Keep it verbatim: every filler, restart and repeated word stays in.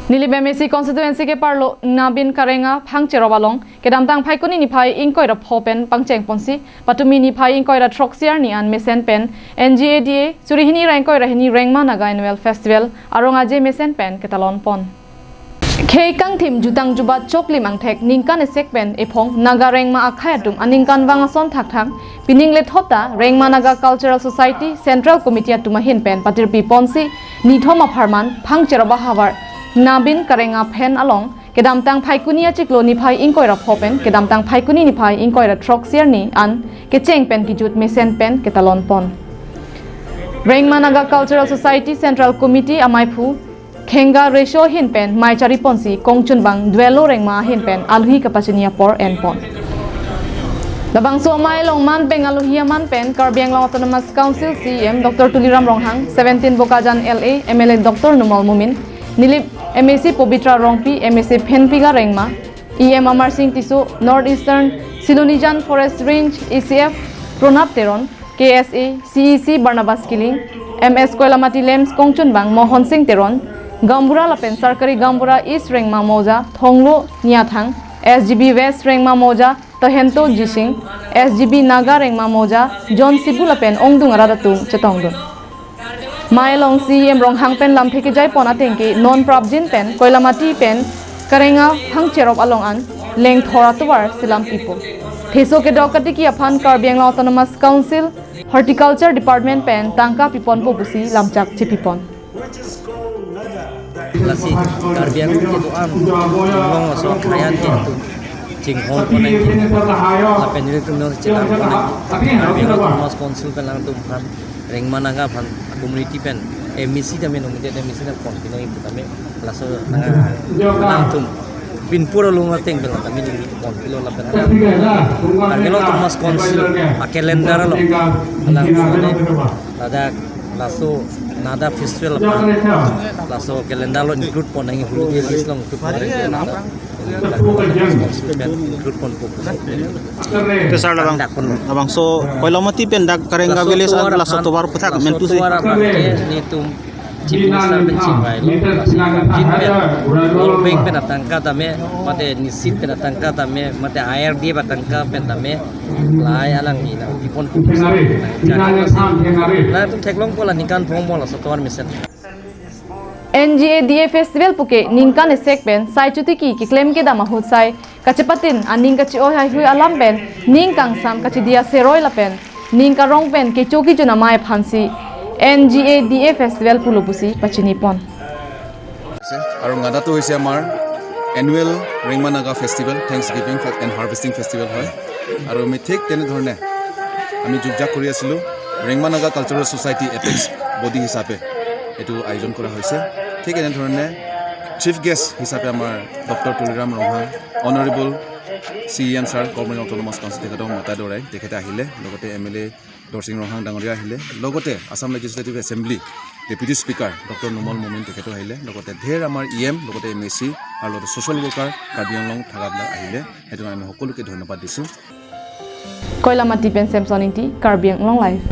Nilip M A C constituency keparlo Nabin Karenga Phangcherop along kedamtang Phaikuni niphai ingkoi ra pho pen pangcheng ponsi patumi niphai ingkoi ra throksi arni an mesen pen N G A D A suri hini ra ingkoi ra hini Rengma Naga Annual Festival arong aje mesen pen ketalon pon. Khei kangthim jutang jubat choklim angthek ningkan esek pen ephong Naga Rengma akhei atum aningkanvang ason thakthak pining lethot ta Rengma Naga Cultural Society Central Committee atum ahin pen patirpi ponsi nithom apharman Phangcherop ahavar Nabin Karenga phen along kedamtang Phaikuni achiklo niphai ingkoi ra pho pen kedamtang Phaikuni niphai ingkoi ra throksi arni an kecheng pen kejut mesen pen ketalon pon. Rengma Naga Cultural Society Central Committee amaiphu Khenga Resho ahin pen mei chari ponsi kongchunbang Dwelo Rengma ahin pen alohi kapachini apor en pon. Labangso amei along man pen alohi aman pen Karbi Anglong Autonomous Council C E M Doctor Tuliram Ronghang, seventeen Bokajan L A, M L A Doctor Numal Momin, Nilip M A C Pobitra Rongpi, M A C Phenpiga Rengma, E M Amarsing Tisso, North Eastern Silonijan Forest Range A C F Pranab Teron, K S A C E C Barnabas Killing, M S Koilamati LAMPS kongchunbang Mohon Sing Teron, Gaonbura lapen Sarkari Gaonbura East Rengma Mouza Thonglo Niathang, S G B West Rengma Mouza Tahento Jising, S G B Naga Rengma Mouza John Sibu lapen ongdung arat atum chetongdun. Mei along C E M Ronghang pen lamthe kejai pon ateng ke non prapjin pen Koilamati pen Karenga Phangcherop along an lengthor atovar selam pipo. Theso kedok katiki aphan Karbi Anglong Autonomous Council Horticulture Department pen tangka piponpo pusi lamchak chepipon. Lasi Karbi Anglong kedo-an along aso khayan ke chinghon konai ke lapen nelitum non chelang konai ke Karbi Anglong Autonomous Council pen alangtum aphan Rengma Naga aphan community pen M A C tame nominated M A C na pon pinai tame laso nanga alangtum pinpur along ateng pen tame neli pon pilo lapen Karbi Anglong Autonomous Council a calendar along alangtum ladak laso Naga festival aphan laso calendar lo include pon nangji, holiday list lo include pon nangji, include pon po. Ke sir, labang, labangso Koilamati pen dak Karenga village laso atovar aphuthak mentu si. Laso atovar aphan ke nelitum Chief Minister pen chingvailo, laso jin pen World Bank pen atangka tame, mate NISHID pen atangka tame, mate I R D F atangka pen tame, lahai alangli nangpipon pusi. Nangtum theklongpo la ningkan phongmo laso atovar mesen. N G A D A festival puke ningkan esek pen sai chotiki keklem kedam ahut sai kachepatin aning kache-oi haihui alam pen ning kangsam kachidi aseroi lapen ning karong pen kecho kejun amei aphansi N G A D A festival pulo pusi pachini pon. আছে। আৰু নাগাটো হৈছে আমাৰ annual Rengma Naga festival, thanksgiving ফে-, and harvesting festival হয়। আৰু আমি ঠিক তেনেধৰণে আমি যুঁজাক কৰি আছিলোঁ, Rengma Naga cultural society apex body হিচাপে এইটো আয়োজন কৰা হৈছে। ঠিক এনেধৰণে চিফ গেষ্ট হিচাপে আমাৰ ডক্টৰ তুলিৰাম ৰংহাং, অনাৰেবল চি ই এম ছাৰ, কৰ্মী অট'নমাছ কাউন্সিল, তেখেতক মাতা দৌৰাই তেখেতে আহিলে, লগতে এম এল এ দৰসিং ৰংহাং ডাঙৰীয়া আহিলে, লগতে Assam legislative assembly deputy speaker doctor Numal মমিন তেখেতো আহিলে, লগতে ধেৰ আমাৰ ই এম, লগতে এম এ চি আৰু লগতে ছ'চিয়েল ৱৰ্কাৰ কাৰ্বি আংলং থাকাবিলাক আহিলে। সেইটো কাৰণে আমি সকলোকে ধন্যবাদ দিছোঁ। Koilamati pen Samson Ingti, Karbi Anglong Live.